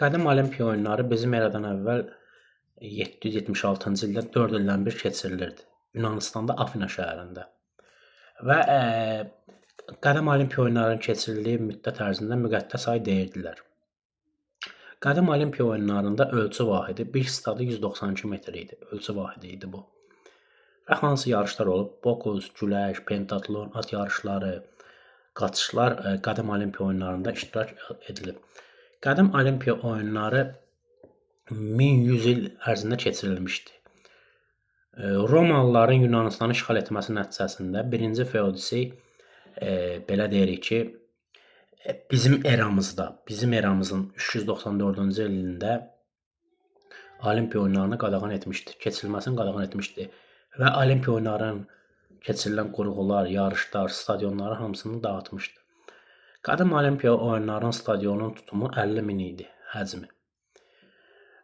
Qədim Olimpiya oyunları bizim eradan əvvəl 776-cı ildə 4 ildən bir keçirilirdi. Yunanıstanda Afina şəhərində. Və qədim Olimpiya oyunlarının keçirildiyi müddət ərzində müqəddəs ay deyirdilər. Qədim Olimpiya oyunlarında ölçü vahidi bir stadı 192 metr idi. Ölçü vahidi idi bu. Və hansı yarışlar olub? Boks, güləş, pentatlon, at yarışları, qaçışlar qədim Olimpiya oyunlarında iştirak edilib. Qədim Olimpiya oyunları 1100 il ərzində keçirilmişdi. Romalıların Yunanistanı işğal etməsi nəticəsində 1-ci Feodisi belə deyirik ki, bizim eramızda, bizim eramızın 394-cü ilində Olimpiya oyunlarını qadağan etmişdi, keçirilməsini qadağan etmişdi və Olimpiya oyunlarının keçirilən qurğular, yarışlar, stadionları hamısını dağıtmışdı. Qədim Olimpiya oyunlarının stadionunun tutumu 50 min idi, həcmi.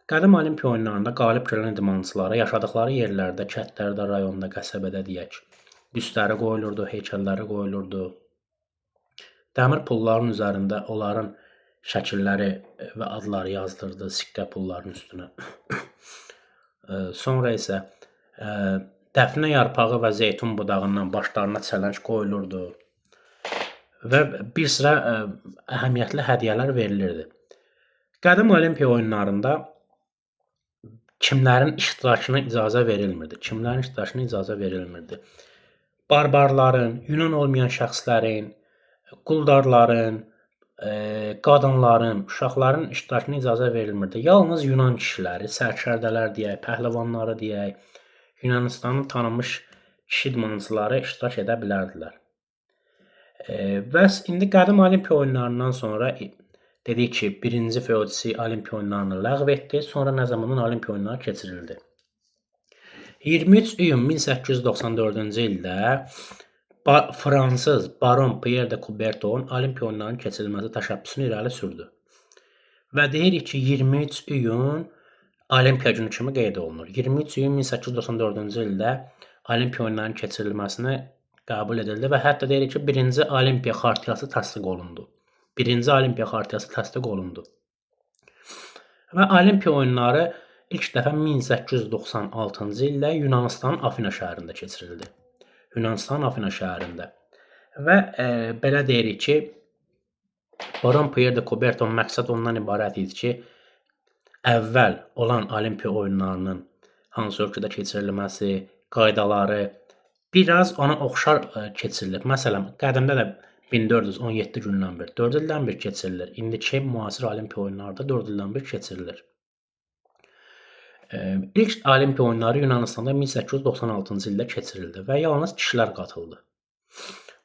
Qədim Olimpiya oyunlarında qalib gələn idmançılara yaşadıkları yerlərdə, kəndlərdə, rayonda, qəsəbədə deyək, büstləri qoyulurdu, heykəlləri qoyulurdu. Dəmir pulların üzərində onların şəkilləri və adları yazılırdı sikkə pulların üstünə. Sonra isə dəfnə yarpağı və zeytun budağından başlarına çələnk qoyulurdu və bir sıra əhəmiyyətli hədiyyələr verilirdi. Qədim Olimpiya oyunlarında kimlərin iştirakına icazə verilmirdi? Kimlərin iştirakına icazə verilmirdi? Barbarların, Yunan olmayan şəxslərin, quldarların, qadınların, uşaqların iştirakına icazə verilmirdi. Yalnız Yunan kişiləri, sərkərdələr deyək, pəhləvanları deyək, Yunanistanın tanınmış kişi idmançıları iştirak edə bilərdilər. Bəs indi qədim Olimpiya oyunlarından sonra dedik ki, 1-ci Feodisi Olimpiya oyunlarını ləğv etdi. Sonra nə zamandan Olimpiya oyunları keçirildi? 23 iyun 1894-cü ildə fransız Baron Pierre de Coubertin Olimpiya oyunlarının keçirilməsi təşəbbüsünü irəli sürdü. Və deyirik ki, 23 iyun Olimpiya günü kimi qeyd olunur. 23 iyun 1894-cü ildə Olimpiya oyunlarının keçirilməsini qəbul edildi və hətta deyirik ki, 1-ci Olimpiya xartiyası təsdiq olundu. 1-ci Olimpiya xartiyası təsdiq olundu. Və Olimpiya oyunları ilk dəfə 1896-cı ildə Yunanistanın Afina şəhərində keçirildi. Yunanistanın Afina şəhərində. Və belə deyirik ki, Baron Pierre de Coubertin məqsəd ondan ibarət idi ki, əvvəl olan Olimpiya oyunlarının hansı ölkədə keçirilməsi, qaydaları biraz ona oxşar keçirilir. Məsələn, qədimdə də 1417 gündən bir, 4 ildən bir keçirilir. İndiki müasir Olimpiya oyunları da 4 ildən bir keçirilir. İlk Olimpiya oyunları Yunanistanda 1896-cı ildə keçirildi və yalnız kişilər qatıldı.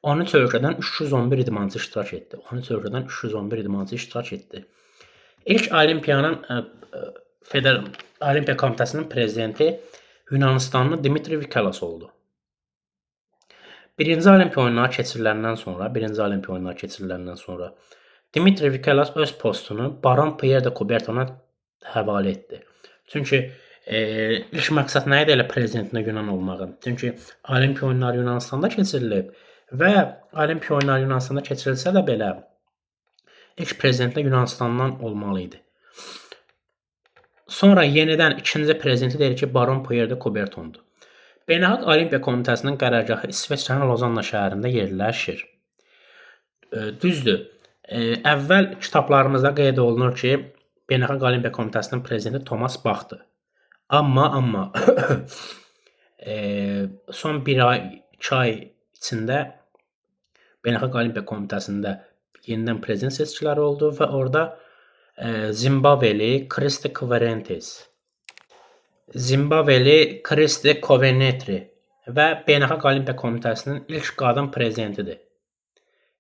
13 ölkədən 311 idmançı iştirak etdi. 13 ölkədən 311 idmançı iştirak etdi. İlk Olimpiyanın Feder Olimpiya Komitəsinin prezidenti Yunanistanlı Dimitri Vikelas oldu. Birinci Olimpiya oyunları keçiriləndən sonra, birinci Olimpiya oyunları keçiriləndən sonra Dimitri Vikelas öz postunu Baron Pierre de Coubertin'a həvalə etdi. Çünki ilk məqsəd nə idi elə prezidentinə Yunan olmağın? Çünki Olimpiya oyunları Yunanistanda keçirilib və Olimpiya oyunları Yunanistanda keçirilsə də belə ilk prezident də Yunanistandan olmalı idi. Sonra yenidən ikinci prezidenti deyir ki, Baron Pierre de Coubertin'dir. Beynəlxalq Olimpiya Komitəsinin qərargahı İsveçrənin Lozanna şəhərində yerləşir. Düzdür. Əvvəl kitablarımızda qeyd olunur ki, Beynəlxalq Olimpiya Komitəsinin prezidenti Thomas Bachdır. Amma son bir ay, 2 ay içində Beynəlxalq Olimpiya Komitəsində yenidən prezident seçkiləri oldu və orada Zimbabveli Kristi Kverentes, Zimbabveli Kristi Kovenetri və Beynəlxalq Olimpiya Komitəsinin ilk qadın prezidentidir.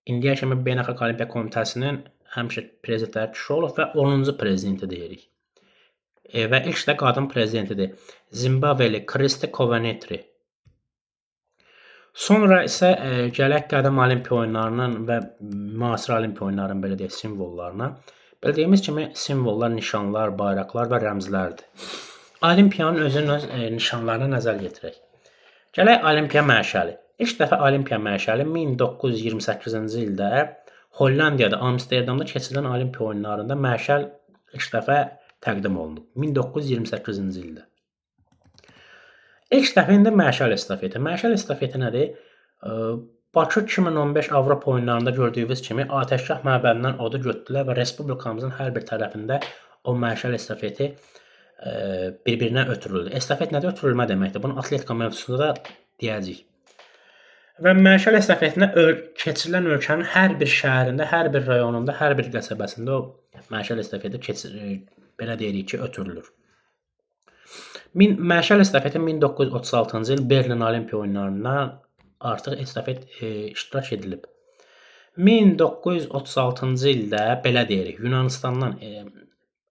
İndiyə kimi Beynəlxalq Olimpiya Komitəsinin həmişə prezidentləri kişi olub və 10-cu prezidenti deyirik. Və ilk də qadın prezidentidir. Zimbabveli Kristi Kovenetri. Sonra isə gələk qədim Olimpiya oyunlarının və müasir Olimpiya oyunlarının belə deyək simvollarına. Bildiyimiz kimi simvollar nişanlar, bayraqlar və rəmzlərdir. Olimpiyanın özünün öz nişanlarına nəzər yetirək. Gələk Olimpiya məşəli. İlk dəfə Olimpiya məşəli 1928-ci ildə Hollandiyada, Amsterdamda keçirilən Olimpiya oyunlarında məşəl ilk dəfə təqdim olunub 1928-ci ildə. İlk dəfə indi məşəl estafeti. Məşəl estafeti nədir? Bakı 2015 Avropa oyunlarında gördüyünüz kimi Atəşgah məbədindən odu götürdülər və respublikamızın hər bir tərəfində o məşəl estafeti bir-birinə ötürüldü. Estafet nədir? Ötürülmə deməkdir. Bunu atletika mövzusunda da deyəcəyik. Və məşəl estafetinə keçirilən ölkənin hər bir şəhərində, hər bir rayonunda, hər bir qəsəbəsində o məşəl estafeti belə deyirik ki, ötürülür. Məşəl estafeti 1936-cı il Berlin Olimpiya oyunlarından artıq estafet iştirak edilib. 1936-cı ildə belə deyirik, Yunanistandan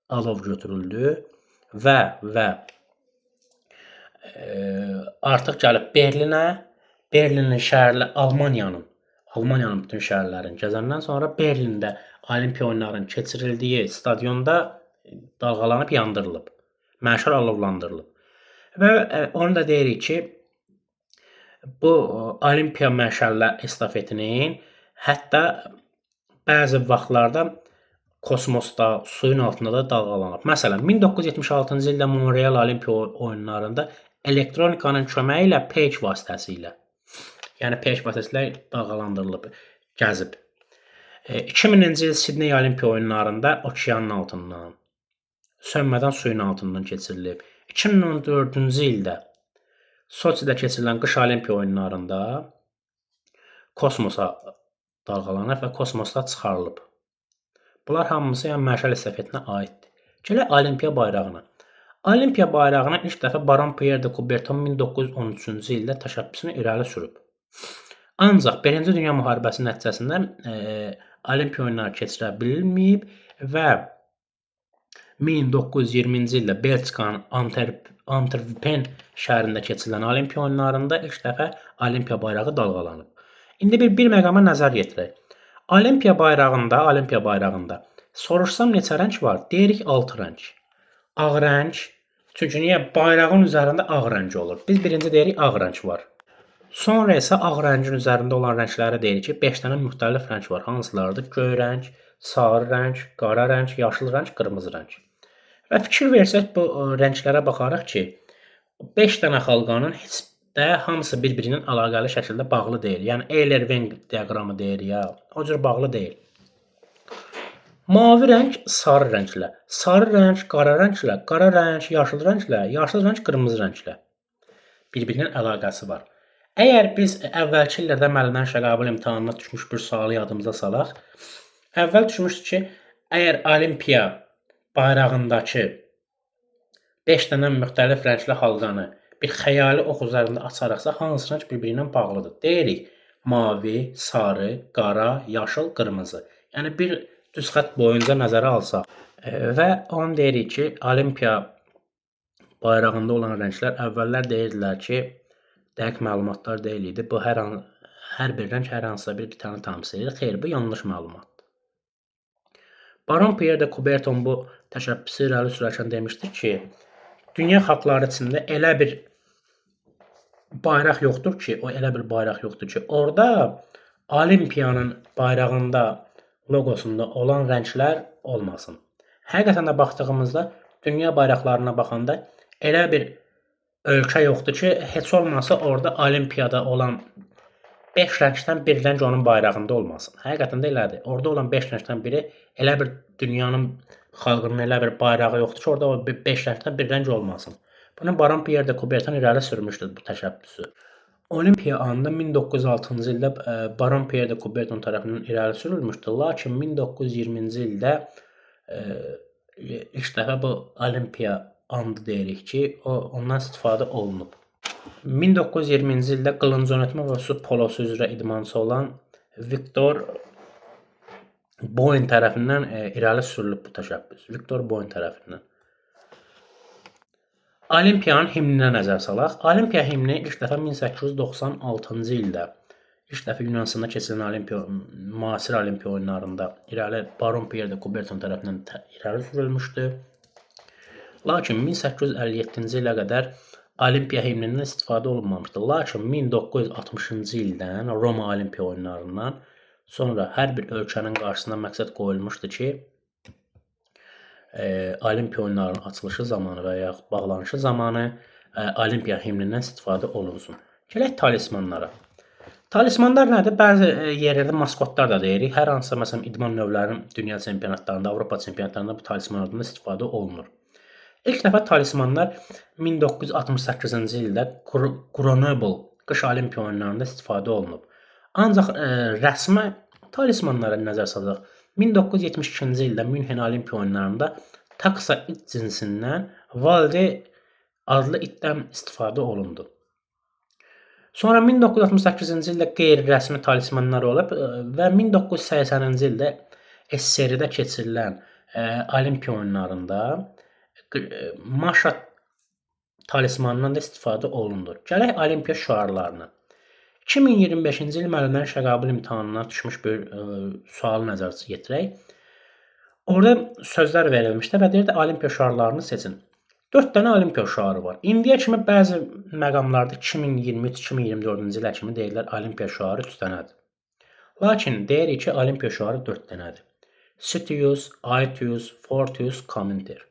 alov götürüldü və artıq gəlib Berlinə, Berlinin şəhərli Almaniyanın bütün şəhərlərini gəzəndən sonra Berlində Olimpiya oyunlarının keçirildiyi stadionda dalğalanıb yandırılıb. Məşəl alovlandırılıb. Və onu da deyirik ki, bu Olimpiya məşəllər estafetinin hətta bəzi vaxtlarda kosmosda, suyun altında da dalğalanıb. Məsələn, 1976-cı ildə Montreal Olimpiya oyunlarında elektronikanın köməyi ilə peyk vasitəsilə, yəni peyk vasitəsilə dalğalandırılıb, gəzib. 2000-ci il Sidney Olimpiya oyunlarında okeanın altından, sönmədən suyun altından keçirilib. 2014-cü ildə Soçidə keçirilən qış Olimpiya oyunlarında kosmosa dalğalanıb və kosmosda çıxarılıb. Bunlar hamısı yəni məşəl estafetinə aiddir. Gələk Olimpiya bayrağına. Olimpiya bayrağına ilk dəfə Baron Pierre de Coubertin 1913-cü ildə təşəbbüsünü irəli sürüb. Ancaq Birinci Dünya müharibəsi nəticəsində Olimpiya oyunları keçirə bilinməyib və 1920-ci ildə Belçikanın Antwerpen şəhərində keçirilən Olimpiya oyunlarında ilk dəfə Olimpiya bayrağı dalğalanıb. İndi bir məqama nəzər yetirək. Olimpiya bayrağında soruşsam neçə rəng var? Deyirik 6 rəng. Ağ rəng, çünki niyə? Bayrağın üzərində ağ rəng olur. Biz birinci deyirik ağ rəng var. Sonra isə ağ rəngin üzərində olan rəngləri deyirik ki, 5 dənə müxtəlif rəng var. Hansılardır? Göy rəng, sarı rəng, qara rəng, yaşıl rəng, qırmızı rəng. Və fikir versək bu rənglərə baxarıq ki, 5 dənə xalqanın heç də hamısı bir-birinin əlaqəli şəkildə bağlı deyil. Yəni Euler-Venn diaqramı deyir ya, o cür bağlı deyil. Mavi rəng sarı rənglə, sarı rəng qara rənglə, qara rəng yaşıl rənglə, yaşıl rəng qırmızı rənglə bir-birinin əlaqəsi var. Əgər biz əvvəlki illərdə müəllimdən işə qəbul imtahanına düşmüş bir sualı yadımıza salaq, əvvəl düşmüşdü ki, əgər Olimpiya bayrağındakı 5 dənə müxtəlif rəngli halqanı bir xəyali ox üzərində açaraqsa, hansı rəng bir-biri ilə bağlıdır? Deyirik, mavi, sarı, qara, yaşıl, qırmızı. Yəni bir düz xətt boyunca nəzərə alsaq və onu deyirik ki, Olimpiya bayrağında olan rənglər əvvəllər deyirdilər ki, dəqiq məlumatlar deyil idi. Bu hər bir rəng hər hansısa bir qitanı təmsil edir. Xeyr, bu yanlış məlumatdır. Baron Pierre de Coubertin bu təşəbbüsü irəli sürərkən demişdir ki, dünya xalqları içində elə bir bayraq yoxdur ki, o elə bir bayraq yoxdur ki, orada Olimpiyanın bayrağında, loqosunda olan rənglər olmasın. Həqiqətən də baxdığımızda dünya bayraqlarına baxanda elə bir ölkə yoxdur ki, heç olmasa orada Olimpiyada olan 5 rəngdən bir rəng onun bayrağında olmasın. Həqiqətən də elədir. Orada olan 5 rəngdən biri elə bir dünyanın xalqının elə bir bayrağı yoxdur ki, orada o 5 rəngdən bir rəng olmasın. Bunu Baron Pierre de Coubertin irəli sürmüşdür bu təşəbbüsü. Olimpiya anında 1906-cı ildə Baron Pierre de Coubertin tərəfindən irəli sürülmüşdür. Lakin 1920-ci ildə ilk dəfə bu Olimpiya andı deyirik ki, ondan istifadə olunub. 1920-ci ildə qılınc oynatma və su polosu üzrə idmançı olan Viktor Boyn tərəfindən irəli sürülüb bu təşəbbüs. Viktor Boyn tərəfindən. Olimpiyanın himninə nəzər salaq. Olimpiya himni ilk dəfə 1896-cı ildə ilk dəfə Yunanıstanda keçirilən Olimpiya müasir Olimpiya oyunlarında irəli Baron Pierre de Coubertin tərəfindən irəli sürülmüşdü. Lakin 1857-ci ilə qədər Olimpiya himnindən istifadə olunmamışdı. Lakin 1960-cı ildən Roma Olimpiya oyunlarından sonra hər bir ölkənin qarşısına məqsəd qoyulmuşdu ki, Olimpiya oyunlarının açılışı zamanı və yaxud bağlanışı zamanı Olimpiya himnindən istifadə olunsun. Gələk talismanlara. Talismanlar nədir? Bəzi yerlərdə maskotlar da deyirik. Hər hansısa məsələn idman növlərinin dünya çempionatlarında, Avropa çempionatlarında bu talismanlardan istifadə olunur. İlk dəfə talismanlar 1968-ci ildə Grenoble qış Olimpiya oyunlarında istifadə olunub. Ancaq rəsmi talismanlara nəzər salsaq, 1972-ci ildə Münhen Olimpiya oyunlarında taksa it cinsindən Valde adlı itdən istifadə olundu. Sonra 1968-ci ildə qeyri-rəsmi talismanlar olub və 1980-ci ildə SSR-də keçirilən Olimpiya oyunlarında Maşa talismanından da istifadə olundu. Gələk Olimpiya şüarlarına. 2025-ci il müəllimlərin işə qəbul imtahanına düşmüş bir sualı nəzərə yetirək. Orada sözlər verilmişdi və deyirdi Olimpiya şüarlarını seçin. 4 dənə Olimpiya şüarı var. İndiyə kimi bəzi məqamlarda 2023-2024-cü ilə kimi deyirlər Olimpiya şüarı 3 dənədir. Lakin deyirik ki, Olimpiya şüarı 4 dənədir. Citius, Aetius, Fortius, Commenter.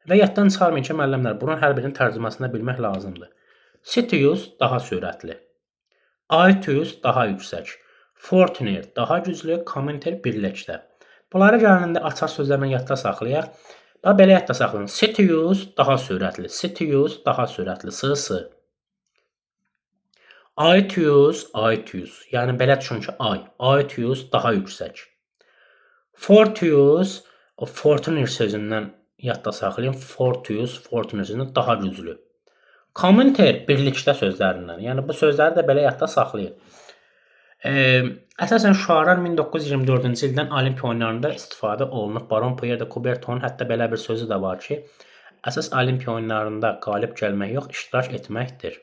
Və yaddan çıxarmayın ki, müəllimlər, bunun hər birinin tərcüməsini bilmək lazımdır. Citius daha sürətli, Aetius daha yüksək, Fortiner daha güclü, Commenter birlikdə. Bunları gəlin açar sözlərlə yadda saxlayaq. Bax belə yadda saxlayın. Citius daha sürətli, Citius daha sürətli, S S. Aetius, Aetius. Yəni belə düşün ki, ay. Aetius daha yüksək. Fortius, o Fortiner sözündən yadda saxlayın. Fortius, Fortiner sözündən daha güclü. Commenter birlikdə sözlərindən. Yəni bu sözləri də belə yadda saxlayın. Əsasən şüarlar 1924-cü ildən Olimpiya oyunlarında istifadə olunub. Baron Pierre de Coubertin'in hətta belə bir sözü də var ki, əsas Olimpiya oyunlarında qalib gəlmək yox, iştirak etməkdir.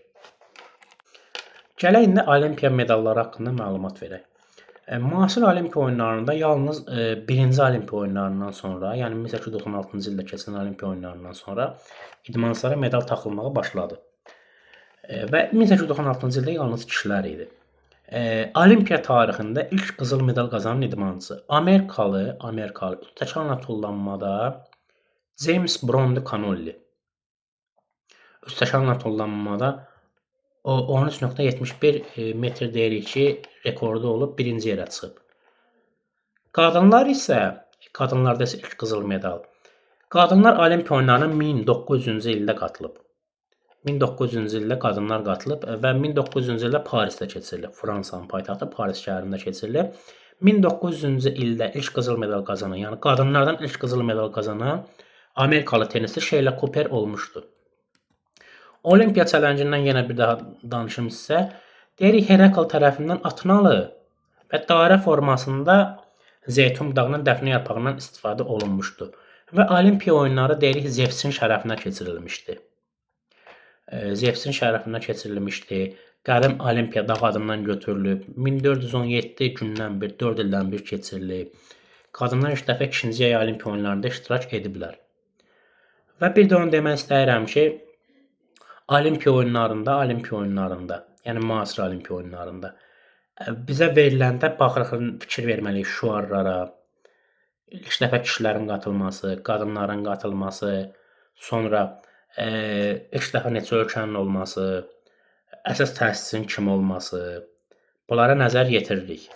Gələk indi Olimpiya medalları haqqında məlumat verək. Müasir Olimpiya oyunlarında yalnız birinci Olimpiya oyunlarından sonra, yəni 1896-cı ildə keçirilən Olimpiya oyunlarından sonra idmançılara medal taxılmağa başladı. Və 1896-cı ildə yalnız kişilər idi. Olimpiya tarixində ilk qızıl medal qazanan idmançı Amerikalı üstəkanla tullanmada James Brondi Connolly. Üstəkanla tullanmada o 13.71 metr deyirik ki, rekordu olub, birinci yerə çıxıb. Qadınlar isə, qadınlarda isə ilk qızıl medal. Qadınlar Olimpiya oyunlarına 1900-cü ildə qatılıb. 1900-cü ildə qadınlar qatılıb və 1900-cü ildə Parisdə keçirilib. Fransanın paytaxtı Paris şəhərində keçirilib. 1900-cü ildə ilk qızıl medal qazanan, yəni qadınlardan ilk qızıl medal qazanan Amerikalı tennisçi Sheila Cooper olmuşdu. Olimpiya çələngindən yenə bir daha danışım sizə. Deyirik Herakl tərəfindən Atnalı və dairə formasında zeytun budağından, dəfnə yarpağından istifadə olunmuşdu. Və Olimpiya oyunları deyirik Zevsin şərəfinə keçirilmişdi. Zevsin şərəfinə keçirilmişdi. Qədim Olimpiya dağ adından götürülüb. 1417 gündən bir, 4 ildən bir keçirilib. Qadınlar ilk dəfə 2-ci yay Olimpiya oyunlarında iştirak ediblər. Və bir də onu demək istəyirəm ki, Olimpiya oyunlarında, yəni müasir Olimpiya oyunlarında bizə veriləndə baxırıq, fikir verməliyik şüarlara. İlk dəfə kişilərin qatılması, qadınların qatılması, sonra ilk dəfə neçə ölkənin olması, əsas təsisçinin kim olması, bunlara nəzər yetiririk.